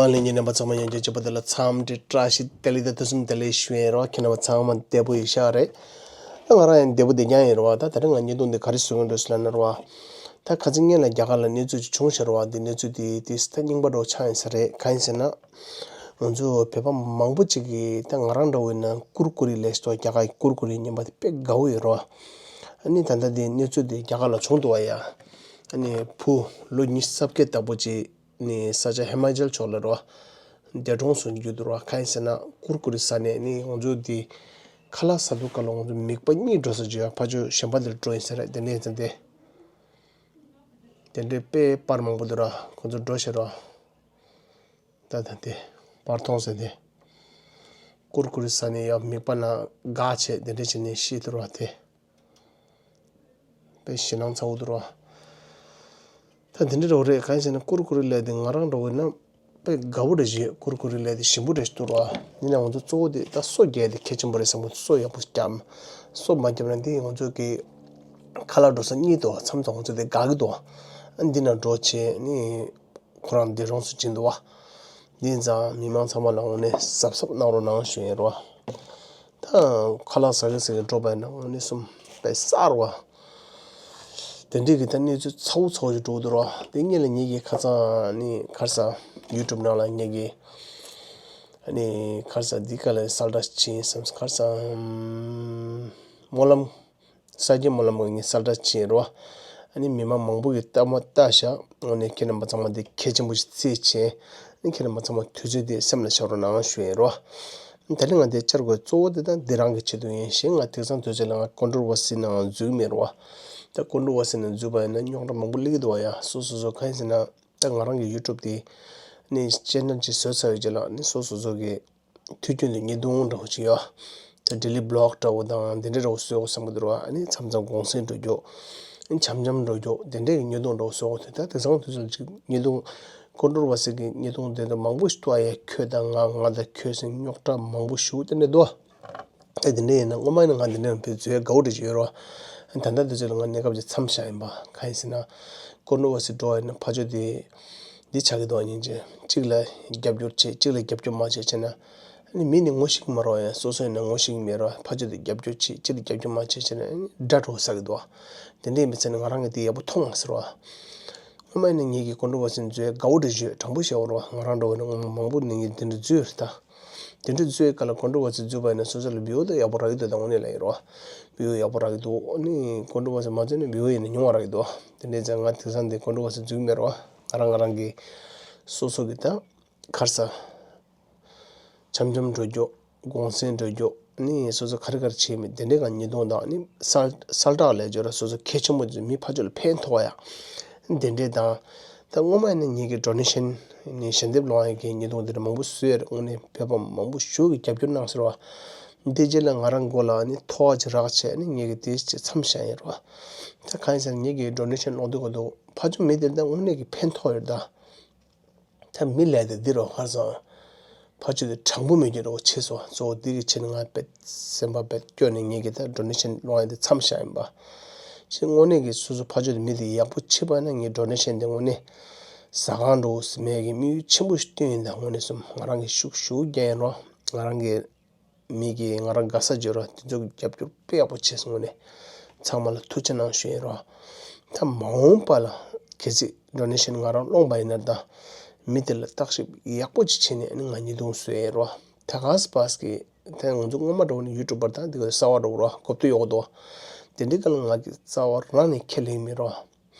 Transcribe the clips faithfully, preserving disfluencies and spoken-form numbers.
ཨ་ལེ། ཉིན་རྣམ་པ་ཚང་མ་ཡང་བསྐྱར་བྱེད་པ་དེ་ལ་འཚམས་འདྲི་བཀྲ་ཤིས་བདེ་ལེགས་དང་ཐུགས་སུན་བདེ་ལེགས་ཞུ་ཡིན་རོགས། ཁྱེད་རྣམ་པ་ཚང་མ་བདེ་པོ་ཡིན་ཤག་རེད། ད་ང་རང་ཡང་བདེ་པོ་བདེ་རྐྱང་ཡིན་རོགས། ད་ད་རིང་ང་བརྙན་ཐུང་འདི་ག་རེ་བཟོ་གི་འདུག་ཟེར་ལབ་ན་རོགས། ད་ཁ་སང་སྔོན་ལ་རྒྱ་གར་ལ་གནས་ཚུལ་ཅིག་བྱུང་ཤག་རོགས། འདི་གནས་ཚུལ་འདི་དེ་ད་རྙིང་པ་འདྲ་བོ་ཆགས་ཡིན་ས་རེད། གང་ཡིན་ཟེར་ན། ང་ཚོ་བོད་པ་མང་པོ་ཅིག་གིས་ད་ང་རང་འདྲ་བོ་ཡིན་ན་ཀུར་ཀུ་རེ་ལབ་ཤེས་འདུག་རྒྱ་གར་གྱི་ཀུར་ཀུ་རེ་ཉོ་བ་དེ་དཔེ་དགའ་བོ་ཡོད་རེད་བ། ཨ་ནི་ད་ལྟ་དེ་གནས་ཚུལ་དེ་རྒྱ་གར་ལ་བྱུང་འདུག་བ་ཡ། ཨ་ནི་བུ་ལོ་ཉི་ཤུ་རྩ་བརྒྱད་ལྟ་བུ་ཅིག་ནི་ས་ཆ་ཧི་མ་ཅལ་ཕྱོགས་ལ་རེད་བ། འདས་གྲོངས་སུ་གྱུར་འདུག་རེད་བ། གང་ཡིན་ཟེར་ན་ཀུར་ཀུ་རེ་ཟ་ནས་ནི་ང་ཚོ་དེ་ཁ་ལག་ཟ་དུས་སྐབས་ལ་ང་ཚོ་མིད་པ་གཉིས་འགྲོ་ས་ཅིག་ཡོད། ཕར་ཕྱོགས་གཞན་པ་དེར་འགྲོ་ཡིན་ས་རེད། དེ་འདྲ་ཡིན་ཙང་དེ། དེ་འདྲའི་དཔེ་པར་མང་པོ་འདུག་ར། ཁོ་ཚོ་འགྲོ་ཤེས་ར། ད་ད་དེ་པར་མཐོང་ཟེར་དེ། ཀུར་ཀུ་རེ་ཟ་ནས་ཡ་མིད་པ་ན་འགག་བྱས་དེ་འདྲ་བྱས་ནས་ཤི་འདུག་ར་དེ། དཔེ་ཞེད་སྣང་ཚ་བོ་འདུག་ར། ད་དེ་འདྲ་འདྲ་བོ་རེད། གང་ཡིན་ཟེར་ན་ཀུར་ཀུ་རེ་ལབ་དེ་ང་རང་འདྲ་བོ་ཡིན་ན་དཔེ་དགའ་བོ་འདྲ་ཞིག་ཡོད། ཀུར་ཀུ་རེ་ལབ་དེ་ཞིམ་པོ་འདྲ་ཞིག་འདུག་ར། ཡིན་ནའང་ང་ཚོ་གཙོ་བོ་དེ་ད་སོ་རྒྱག་དེ་གལ་ཆེན་པོ་རེད་བསམ་གི། སོ་ཡག་པོ་བརྒྱབ། སོ་མ་བརྒྱབ་ན་དེ་ང་ཚོ་གི་ཁ་ལག་འགྲོ་ས་གཉིས་འདུག་མཚམས་མཚམས་ང་ཚོ་དེ་དགའ་གི་འདུག་ཨ་འདི་ན་འགྲོ་བྱས་ནི་ཁོ་རང་འདས་གྲོངས་སུ་ཕྱིན་འདུག་བ། འདི་ཙང་མི་མང་ཚང་མ་ལ་དངོས་གནས་གཟབ་གཟབ་གནང་རོགས་གནང་ཞུ་ཡིན་རོགས། ད་ཁ་ལག་ཟ་གི་ཟ་གི་འགྲོ་པ་ཡིན་ན་དངོས་གནས་སུ་དཔེ་གསར་བ། དེ་འདྲའི་གི་ད་གནས་ཚུལ་ཚ་བོ་ཚ་བོ་ཞིག་འགྲོ་གི་འདུག་རོགས། དེ་སྔོན་ལ་ངེད་ཀྱིས་ཁ་སང་ནི་ཁ་སང་ཡུ་ཊུབ་ནང་ལ་ངེད་ཀྱིས་ཨ་ནི་ཁ་སང་འདི་ག་ལ་གསལ་བསྒྲགས་བྱས་ཡིན་བསམ། ཁ་སང་སྨོན་ལམ། ས་སྐྱའི་སྨོན་ལམ་གྱི་ངས་གསལ་བསྒྲགས་བྱས་རོགས། ཨ་ནི་མི་མང་མང་པོ་གིས་ལྟ་མ་ལྟ་ཤག་དངོས་གནས་ཁྱེད་རྣམ་པ་ཚང་མ་འདི་གལ་ཆེན་པོ་ཞིག་བརྩིས་བྱས། ཨ་ནི་ཁྱེད་རྣམ་པ་ཚང་མ་དུས་ཚོད་འདི་སེམས་ལ་བཞག་རོགས་གནང་ཞུ་ཡིན་རོགས། ད་ལན་ང་འདི་བཅར་དགོས་གཙོ་བོ་དེ་ད་འདི་རང་གི་ཆེད་དུ་ཡིན་ཞེས། ང་དེང་སང་དུས་ཚོད་ལ་ང་ཀོན་ཊོ་བར་སི་ནང་འཛུལ་གི་མེད་རོགས། ད་ཀོན་ཊོ་བར་སི་ནང་འཛུལ་བ་ཡིན་ན་རྙོག་དྲ་མང་པོ་སླེབས་ཀྱི་འདུག་བ་ཡ། སོ་སོ་སོ་གང་ཡིན་ཟེར་ན། ད་ང་རང་གི་ཡུ་ཊུབ་དེ་ནི་ཅེ་ནལ་ཅིག་བཟོས་ཚར་བའི་རྗེས་ལ་ནི་སོ་སོ་སོ་གི་དུས་རྒྱུན་དུ་བརྙན་ཐུང་འདྲ་བོ་ཅིག་ཡོད། ད་ཌེ་ལི་བི་ལོག་འདྲ་བོ་དང་དེ་འདྲ་འདྲ་བོ་བཟོ་དགོས་བསམ་གྱི་འདུག་ར། ཨ་ནི་མཚམས་མཚམས་གུང་སེང་འགྲོ་རྒྱུ། ཨ་ནི་འཆམ་འཆམ་འགྲོ་རྒྱུ་དེ་འདྲའི་གི་བརྙན་ཐུང་འདྲ་བོ་བཟོ་དགོས་དུས། ད་དེང་སང་དུས་ཚོད་ཅིག་བརྙན་ཐུང་ཀོན་ཊོ་བར་སི་གི་བརྙན་ཐུང་དེ་ཚོ་མང་པོ་ཞིག་འདུག་ཨ་ཡ། ཁྱོད་དང་ང་ང་དང་ཁྱོད་ཟེར་རྙོག་དྲ་མང་པོ་ཞིག་དེ་འདྲ་འདུག་ཨ། ད་དེ་འདྲ་ཡིན་ན་སྔོན་མ་ཡིན་ན་ང་དེ་འདྲ་ཡང་བཟོ་ཡ་དགའ་བོ་འདྲ་ཅིག་ཡོད་རོགས། ད་ལྟ་དུས་ཚོད་ལ་ང་གནས་སྐབས་ཅིག་མཚམས་བཞག་ཡིན་པ། གང་ཡིན་ཟེར་ན། ཀོན་ཊོ་བར་སི་འགྲོ་བ་ཡིན་ན་ཕར་ཕྱོགས་དེ་འདི་ཆགས་ཀྱི་འདུག་ཨ། སྙིང་རྗེ། གཅིག་ལ་རྒྱབ་སྐྱོར་བྱེད། གཅིག་ལ་རྒྱབ་སྐྱོར་མ་བྱེད་བྱས་ན། ཨ་ནི་མི་ནི་ངོ་ཤེས་ཀྱི་མ་རེད་བ་ཡ། སོ་སོ་ཡིན་ན་ངོ་ཤེས་ཀྱི་མེད་རོགས། ཕར་ཕྱོགས་དེ་རྒྱབ་སྐྱོར་བྱེད། གཅིག་ལ་རྒྱབ་སྐྱོར་མ་བྱེད་བྱས་ན་ཨ་ནི་དགྲ་འདྲ་བོ་ཟ་གི་འདུག་བ། དེ་འདྲ་ཡིན་པའི་ཚེ་ན་ང་རང་གིས་དེ་ཡག་པོ་མཐོང་མ་སོང་བ། སྔོན་མ་ཡིན་ན་ངེད་ཀྱིས་ཀོན་ཊོ་བར་སི་བཟོ་ཡ་དགའ་བོ་འདྲ་བཟོས། དྲང་པོ་བཤད་པ་རོགས། ང་རང་འདྲ་བོ་ཡིན་ན་མང་པོ་ནས་ངས་དེ་འདྲ་བཟོས་ཡོད་རེད་ད། དེ་འདྲ་བཟོས་ཡོད་ག་ལ་ཀོན་ཊོ་བར་སི་བཟོས་པ་ཡིན་ན་སོ་སོ་ལ་བིའུ་དེ་ཡག་པོ་རག་གི་འདུག་ད་དངོས་གནས་ལ་ཡིན་རོགས། བིའུ་ཡག་པོ་རག་གི་འདུག་ཨ་ནི་ཀོན་ཊོ་བར་སི་མ་བཟོས་ན་བིའུ་ཡིན་ན་ཉུང་བ་རག་གི་འདུག་དེ་འདྲའི་ཚེ་ང་དེང་སང་འདི་ཀོན་ཊོ་བར་སི་བཟོ་གི་མེད་རོགས། ང་རང་ང་རང་གི་སོ་སོ་གི་ད་ཁར་ས། འཆམ་འཆམ་འགྲོ་རྒྱུ། གུང་སེང་འགྲོ་རྒྱུ། ནི་སོ་སོ་ག་རེ་ག་རེ་བྱེད་མིན་དེ་འདྲའི་གང་བརྙན་ཐུང་དང་ནི་གསལ་གསལ་བསྒྲགས་ལས་སྦྱོར་སོ་སོ་གལ་ཆེན་པོ་མི་ཕར་ཕྱོགས་ལ་ཕན་ཐོགས་ཡ། དེ་འདྲའི་དང་། ད་སྔོན་མ་ནི་ངེད་ཀྱི་ཌོ་ནེ་ཤན་ནི་ཞལ་འདེབས་སློང་ཡ་གི་བརྙན་ཐུང་དེ་འདྲ་མང་པོ་བཟོས་ཡོད་རེད། དངོས་གནས་བོད་པ་མང་པོ་ཞིག་གིས་རྒྱབ་སྐྱོར་གནང་ཟེར་བ། འདི་རྗེས་ལ་ང་རང་མགོ་ལ་ནི་ཐོ་བ་ཅིག་རག་བྱས་ནི་ངེད་ཀྱི་དེ་ཅིག་མཚམས་བཞག་ཡིན་རོགས། ད་གང་ཡིན་ཟེར་ན་ངེད་ཀྱི་ཌོ་ནེ་ཤན་སློང་དུས་སྐབས་དུ་ཕར་ཕྱོགས་མི་དེ་ད་དངོས་གནས་ཀྱི་ཕན་ཐོགས་ཡོད་ད། ད་མི་ལས་དེ་འདི་རུ་ཧར་སང་ཕར་ཕྱོགས་དེ་དྲང་པོ་མེད་རྒྱུ་རོགས་བྱས་སོང་། གཙོ་བོ་འདི་གི་ཆེད་ནས་ང་དཔེ་སེམས་པ་དཔེ་སྐྱོ་ནས་ངེད་ཀྱི་ད་ཌོ་ནེ་ཤན་སློང་ཡ་དེ་མཚམས་བཞག་ཡིན་པ། ཞེས་དངོས་གནས་ཀྱི་སོ་སོ་ཕར་ཕྱོགས་དེ་མི་དེ་ཡག་པོ་བྱེད་པ་ན་ངས་ཌོ་ནེ་ཤན་དེ་དངོས་གནས་ཟ་ཁང་འགྲོ་ཟེར་མེད་ཀྱི་དམིགས་ཡུལ་ཆེན་པོ་ཞིག་བཏོན་ཡིན། ད་དངོས་གནས་སོ་ང་རང་གི་ཤུགས་ཤུགས་རྒྱག་ཡིན་རོགས། ང་རང་གི་མི་གིས་ང་རང་དགའ་ས་བརྗོད་རོགས། དེ་ཚོ་གི་རྒྱབ་སྐྱོར་དཔེ་ཡག་པོ་བྱས་སོང་ནས་ཚང་མ་ལ་ཐུགས་རྗེ་གནང་ཞུ་ཡིན་རོགས། ད་མ་འོངས་པ་ལ་གལ་སྲིད་ཌོ་ནེ་ཤན་ང་རང་སློང་པ་ཡིན་ན་ད་མི་དེ་ལ་བརྟག་ཞིབ་ཡག་པོ་ཅིག་བྱས་ནས་ང་བརྙན་ཐུང་བཟོ་ཡིན་རོགས། ད་ག་སི་པཱས་ཀྱི་ད་ང་ཚོ་སྔོན་མ་འདྲ་བོ་ནི་ཡུ་ཊུབ་པར་དང་དེ་ག་གསར་པ་འདྲ་བོ་རོགས་གོ་བསྡུར་ཡོད་དོ། དེ་འདྲའི་སྐབས་ལ་ང་གི་རྩ་བ་རང་ནས་ཁས་ལེན་མི་རོགས།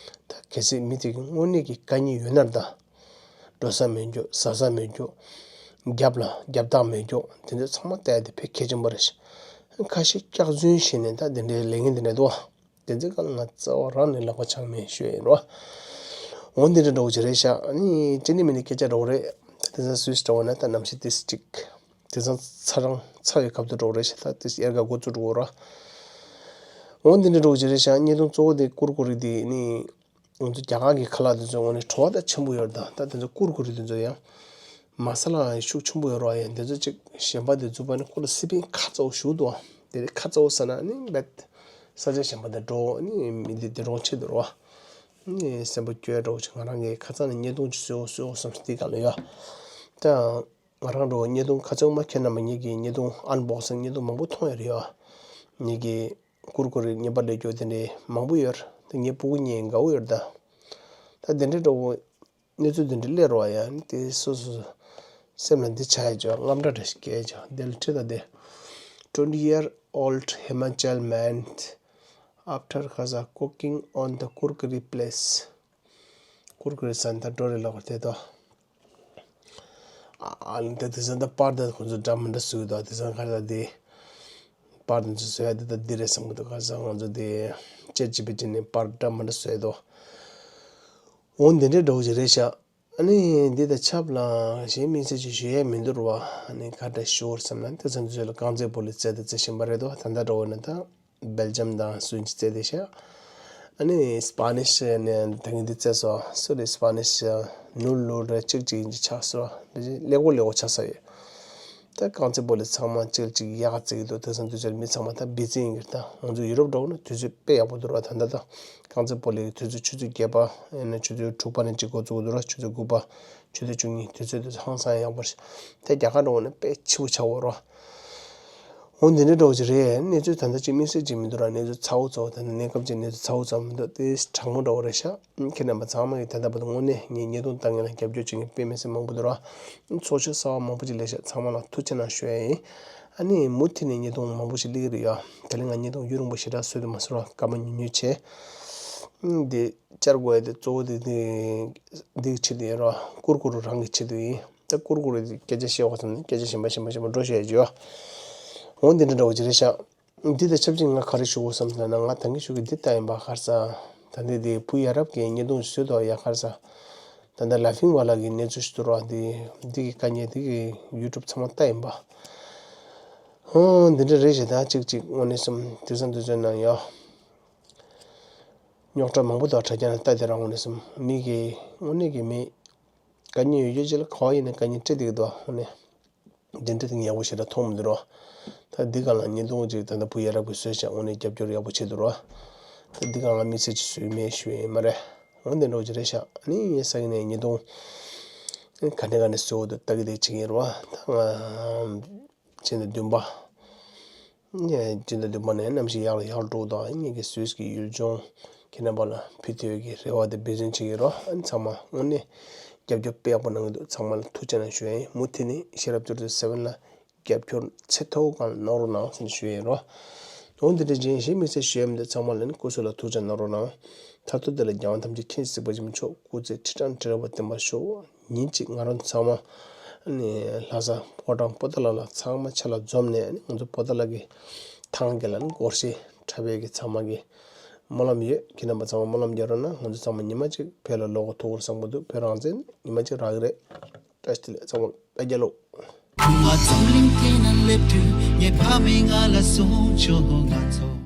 ད་གལ་སྲིད་མི་དེ་གི་དངོས་གནས་ཀྱི་དཀའ་ངལ་ཡོད་ན་ད། འགྲོ་ས་མེད་རྒྱུ། ཟ་ས་མེད་རྒྱུ། རྒྱབ་ལ་རྒྱབ་རྟགས་མེད་རྒྱུ། དེ་ཚོ་ཚང་མ་བལྟས་ཏེ་དཔེ་གལ་ཆེན་པོ་རེད། ཁ་ཤས་སྐྱག་རྫུན་བཤད་ནས་ད་དེ་འདྲའི་ལས་ངན་དེ་འདྲ་འདུག་དེ་ཚོའི་སྐབས་ལ་ང་རྩ་བ་རང་ནས་ལག་པ་འཆང་མེད་ཞུ་ཡ་ཡིན་རོ། འོ་འདི་འདྲ་འདྲ་བོ་ཅིག་རེད་ཤག་ཨ་ནི་ཅི་ནི་མི་ནི་སྐད་ཆ་འདྲ་བོ་རེད། ད་དེང་སང་སུད་སི་འདྲ་བོ་ན་ད་གནམ་གཤིས་ཏོག་ཙམ་ཅིག་དེང་སང་ཚ་རང་ཚ་བའི་སྐབས་དུ་འགྲོ་རེད་ཤག་ད་དེ་དབྱར་ཁ་འགོ་བཙུགས་འགྲོ་གི་ར། འོ་འདི་འདྲ་འགྲོ་གི་རེད་ཤག་བརྙན་ཐུང་གཙོ་བོ་དེ་ཀུར་ཀུ་རེ་དེ་ནི་ང་ཚོ་རྒྱ་གར་གྱི་ཁ་ལག་དེ་ཚོ་ངོ་ནས་བྲོ་བ་ད་ཆེན་པོ་ཡོད་རེད། ད་ད་དེ་ཚོ་ཀུར་ཀུ་རེ་དེ་ཚོ་ཡང་མ་ས་ལ་ཡང་ཤུགས་ཆེན་པོ་ཡོད་རེད། ཡང་དེ་ཚོ་ཅིག་གཞན་པ་དེ་འཛུགས་པ་ནི་ཁོ་ལ་སི་པན་ཁ་ཚ་བོ་ཞུགས་འདུག་དེ་ཁ་ཚ་བོ་ཟ་ན་ནི་རྦད་ས་ཆ་གཞན་པ་དེ་འགྲོ་ནི་མི་དེ་དེ་རོང་ཆེ་འདུག་རོ། ནི་སེམས་པ་སྐྱོ་འདྲ་བོ་ཅིག། ང་རང་གིས་ཁ་སང་ནས་བརྙན་ཐུང་ཅིག་བཟོས་འོ་བཟོས་འོ་བསམ་སྟེ་ག་ལ་ཡོད། ད་ང་རང་འགྲོ་བརྙན་ཐུང་ཁ་ཚང་མ་ཁྱེད་རྣམ་པ་ངེད་ཀྱི་བརྙན་ཐུང་ཨན་བོག་སིང་བརྙན་ཐུང་མང་པོ་མཐོང་ཡ་རེད་ཡ། ངེད་ཀྱི་ཀུར་ཀུ་རེ་ཉེས་པ་ལས་སྐྱོ་དེ་འདྲའི་མང་པོ་ཡོད་རེད། ད་ངའི་སྤུ་གུ་གཉིས་དགའ་བོ་ཡོད་རེད་ད། ད་དེ་འདྲའི་འགྲོ་བོ། གནས་ཚུལ་འདི་འདྲ་སླེབས་རོགས་ཡ། ནི་དེ་སོ་སོ་སེམས་ལ་འདི་ཆགས་ཡ་ཅོ། རྔམ་སྐྲག་འདྲ་ཞིག་སྐྱེས་ཅོ། དེ་ལ་ཁྲིད་ད་དེ། Twenty year old Himachal man after Gaza cooking on the Kurkure place. ཀུར་ཀུ་རེ་ཟ་ནི་ད་འགྲོ་རེད་ལབ་པ་དེ་དོ། ཨ་ཨ་ལ་དེ་དེ་ཟ་ད་པར་དེ་ཁོ་ཚོ་འདྲ་མི་འདྲ་བཟོས་ཡོད་དོ། དེ་ཟ་ག་ལ་དེ་པར་དེ་ཚོ་བཟོས་ཡ་དེ་ད་འདི་རེད་བསམ་གི་འདུག་ག་ཟ་ང་ཚོ་དེ་ཅེ་ཅི་པི་ཊི་ནས་པར་འདྲ་མི་འདྲ་བཟོས་ཡོད་དོ། འོ་འདི་འདྲའི་འགྲོ་གི་རེད་ཤག་ཨ་ནི་འདི་དང་ཆབས་ལ་གཞན་དམིགས་བསལ་ཅིག་ཞུ་ཡས་མི་འདུག་ར་བ། ཨ་ནི་ག་འདྲ་ཞུ་བར་བསམ་ན་དེ་ཚོ་འདི་ཚོ་ལ་རྐང་རྩེད་སྤོ་ལོ་རྩེད་དང་རྩེ་བཞིན་པ་རེད་དོ། ད་ལྟ་འགྲོ་བ་ན་ད་སྦེལ་ཇམ་དང་སུའི་ཅི་རྩེད་དེ་ཤག་ཨ་ནི་སྤ་ནིཤ་ནས་ད་གིན་འདི་རྩེད་སོ། སུ་རེད་སྤ་ནིཤ་ནུ་ལུ་རེད་གཅིག་གཅིག་ཡིན་གཅིག་ཆགས་སོ། འདི་ལེགས་པོ་ལེགས་པོ་ཆགས་ས་ཡོད། ད་རྐང་རྩེད་སྤོ་ལོ་ཚང་མ་གཅིག་གཅིག་ཡག་ག་རྩེ་གི་འདུག་དེང་སང་དུས་ཚོད་མི་ཚང་མ་ད་བི་ཛི་ཡིན་གྱི། ད་ང་ཚོ་ཡུ་རོབ་འགྲོ་ན་དུས་ཚོད་དཔེ་ཡག་པོ་འདུག་ར། ད་ད་ད་རྐང་རྩེད་སྤོ་ལོའི་དུས་ཚོད་ཆུ་ཚོད་བརྒྱད་པ་ཡང་ན་ཆུ་ཚོད་དྲུག་པ་ནས་གཅིག་འགོ་བཙུགས་འདུག་ར། ཆུ་ཚོད་དགུ་པ་ཆུ་ཚོད་བཅུ་གཉིས་དུས་ཚོད་དེ་ཚོ་ཧང་སང་ཡག་པོ་རེད། ད་རྒྱ་གར་འགྲོ་ན་དཔེ་ཆེ་པོ་ཆགས་འོ་ར། འོ་འདི་འདྲ་འདྲ་བོ་ཅིག་རེད། གནས་ཚུལ་ད་ལྟ་ཅིག་དམིགས་བསལ་ཅིག་མི་འདུག་ར། གནས་ཚུལ་ཚ་བོ་ཚ་བོ། ད་ནི་གནས་སྐབས་ཅིག་གནས་ཚུལ་ཚ་བོ་ཚ་བོ་མི་འདུག་དེ་གྲང་མོ་འདྲ་བོ་རེད་ཤག་ཁྱེད་རྣམ་པ་ཚང་མ་གིས་ད་ལྟ་བར་དུ་དངོས་གནས་ངའི་བརྙན་ཐུང་ལྟ་མཁན་ལ་རྒྱབ་སྐྱོར་བྱེད་མཁན་དཔེ་མི་སྲིད་མང་པོ་འདུག་ར། ཚོགས་ཆེན་གསར་བ་མང་པོ་ཅིག་སླེབས་ཤག་ཚང་མ་ལ་ཐུགས་རྗེ་གནང་ཞུ་ཡ་ཡིན། ཨ་ནི་མུ་མཐུད་ནས་བརྙན་ཐུང་མང་པོ་ཞིག་སླེབས་ཀྱི་རེད་ཡ། དེ་ལས་ང་བརྙན་ཐུང་ཡུན་རིང་པོ་ཞེ་དྲག་བཟོས་འདུག་མ་བཟོས་ར། སྐར་མ་ཉུང་ཉུང་བྱས། ཨ་འདི་བཅར་དགོས་ཡ་དེ་གཙོ་བོ་དེ་འདི་འདི་གི་ཆེད་དུ་ཡིན་ར། ཀུར་ཀུ་རེ་རང་གི་ཆེད་དུ་ཡིན། ད་ཀུར་ཀུ་རེ་སྐད་ཆ་བཤད་དགོས་བསམ་ན་སྐད་ཆ་གཞན་པ་གཞན་པ་གཞན་པ་འགྲོ་བཤད་ཡ་ཅིག་ཡོད། འོ་འདི་འདྲ་འདྲ་བོ་ཅིག་རེད་ཤག་འདི་དང་ཆབས་ཅིག་ང་ག་རེ་ཞུ་དགོས་བསམ་ཟེར་ན་ང་ད་གིན་ཞུ་གི་འདི་ལྟ་ཡིན་པ། ག་རེ་ཟ། ད་འདི་འདི་བུ་ཡ་རབས་ཀྱི་བརྙན་ཐུང་བཟོས་འདུག་ཡ། ག་རེ་ཟ། ད་ལྟ་ལ་ཕིང་བ་ལ་གི་གནས་ཚུལ་ཞིག་འདུག་ར། འདི་འདི་གི་དཀའ་ངལ་འདི་གི་ཡུ་ཊུབ་ཚང་མ་ལྟ་ཡིན་པ། ཧོ་འདི་འདྲ་རེད་ཤག་ད་ཅིག་ཅིག་དངོས་གནས་སེམས་དུས་སང་དུས་ཚོད་ནང་ཡོད། རྙོག་དྲ་མང་པོ་འདུག་དྲ་རྒྱ་ནང་ལྟ་དེ་རང་དངོས་གནས་སེམས་མི་གི་དངོས་གནས་ཀྱི་མི་དཀའ་ངལ་ཡོད་རྒྱུ་ཅིག་ལ་ག་བ་ཡིན་ན་དཀའ་ངལ་འཕྲད་བསྡད་ཀྱི་འདུག་དངོས་གནས། འདི་འདྲ་དེ་ཡག་པོ་ཞེ་དྲག་མཐོང་མི་འདུག་རོ། ད་འདི་ག་ལ་བརྙན་ཐུང་ཅིག་ད་ལྟ་བུ་ཡ་རབས་ཀྱིས་བཟོས་ཤག་དངོས་གནས་རྒྱབ་སྐྱོར་ཡག་པོ་བྱེད་འདུག་རོ། ད་འདི་ག་ལ་དམིགས་བསལ་ཅིག་བཟོས་མེད་ཞུ་ཡ་ཡིན་མ་རེད། འོ་འདི་འདྲ་ཅིག་རེད་ཤག་ཨ་ནི་ངས་ས་གི་ནས་བརྙན་ཐུང་ག་ནས་ག་ནས་བཟོ་འདུག་ལྟ་གི་བསྡད་ཅིག་ཡིན་རོ། ད་ང་ཕྱི་ཟླ་བདུན་པ། ངས་སྤྱི་ཟླ་བདུན་པ་ནས་གནམ་གཤིས་ཡག་ལ་ཡག་འགྲོ་དང་ངེད་ཀྱི་སུད་སི་གི་ཡུལ་ལྗོངས་ཁྱེད་རྣམ་པ་ལ་ཕུལ་ཐུབ་ཡག་གི་རེ་བ་དང་འབད་བརྩོན་བྱེད་ཀྱི་ཡོད་རོ། ཨ་ནི་ཚང་མ་དངོས་གནས་རྒྱབ་སྐྱོར་དཔེ་ཡག་པོ་གནང་གི་འདུག་ཚང་མ་ལ་ཐུགས་རྗེ་གནང་ཞུ་ཡ་ཡིན། མུ་མཐུད་ནས་ཤེས་རབ་ཅོ་ལགས་སེ་བན་ལ་རྒྱབ་སྐྱོར་ཚད་མཐོ་བོ་གང་གནང་རོགས་གནང་ཟེར་ཞུ་ཡ་ཡིན་རོ། འོ་འདི་འདྲ་ཅན་གཞན་དམིགས་བསལ་ཞུ་ཡ་མི་འདུག་ཚང་མ་ལ་ནི་སྐུ་གཟུགས་ལ་ཐུགས་རྗེ་གནང་རོགས་གནང་། མཐར་ཐུག་དེ་ལ་རྒྱལ་བ་ཐམས་ཅད་མཁྱེན་གཟིགས་པ་ཆེན་པོ་མཆོག་སྐུ་ཚེ་ཁྲི་ཕྲག་ཁྲི་ཕྲག་བརྟན་པར་ཤོག་ཉིན་གཅིག་ང་རང་ཚང་མ་ནི་ལྷ་ས་ཕོ་བྲང་པོ་ཏཱ་ལ་ལ་ཚང་མ་ཆ་ལ་འཛོམས་ནས་ནི་ང་ཚོ་པོ་ཏཱ་ལ་གི་ཐང་གི་ལ་ནི་སྒོར་གཞས་འཁྲབ་པའི་གི་ཚང་མ་གི་སྨོན་ལམ་ཡོད། ཁྱེད་རྣམ་པ་ཚང་མ་སྨོན་ལམ་རྒྱག་རོགས་གནང་། ང་ཚོ་ཚང་མ་ཉི་མ་གཅིག་བོད་ལ་ལོག་གི་ཐུགས་ཁུར་བཟང་པོ་འདུག་བོད་རང་བཙན་ཉི་མ་གཅིག་རག་གི་རེད། བཀྲ་ཤིས་བདེ་ལེགས། ཚང་མ་ལ་བཀའ་དྲིན་ཆེ། ང་ཚོ་གླིང་དེ་ན་སླེབས་དུས་ངའི་ཕ་མས་ང་ལ་གསུངས་བྱུང་། ང་ཚོ།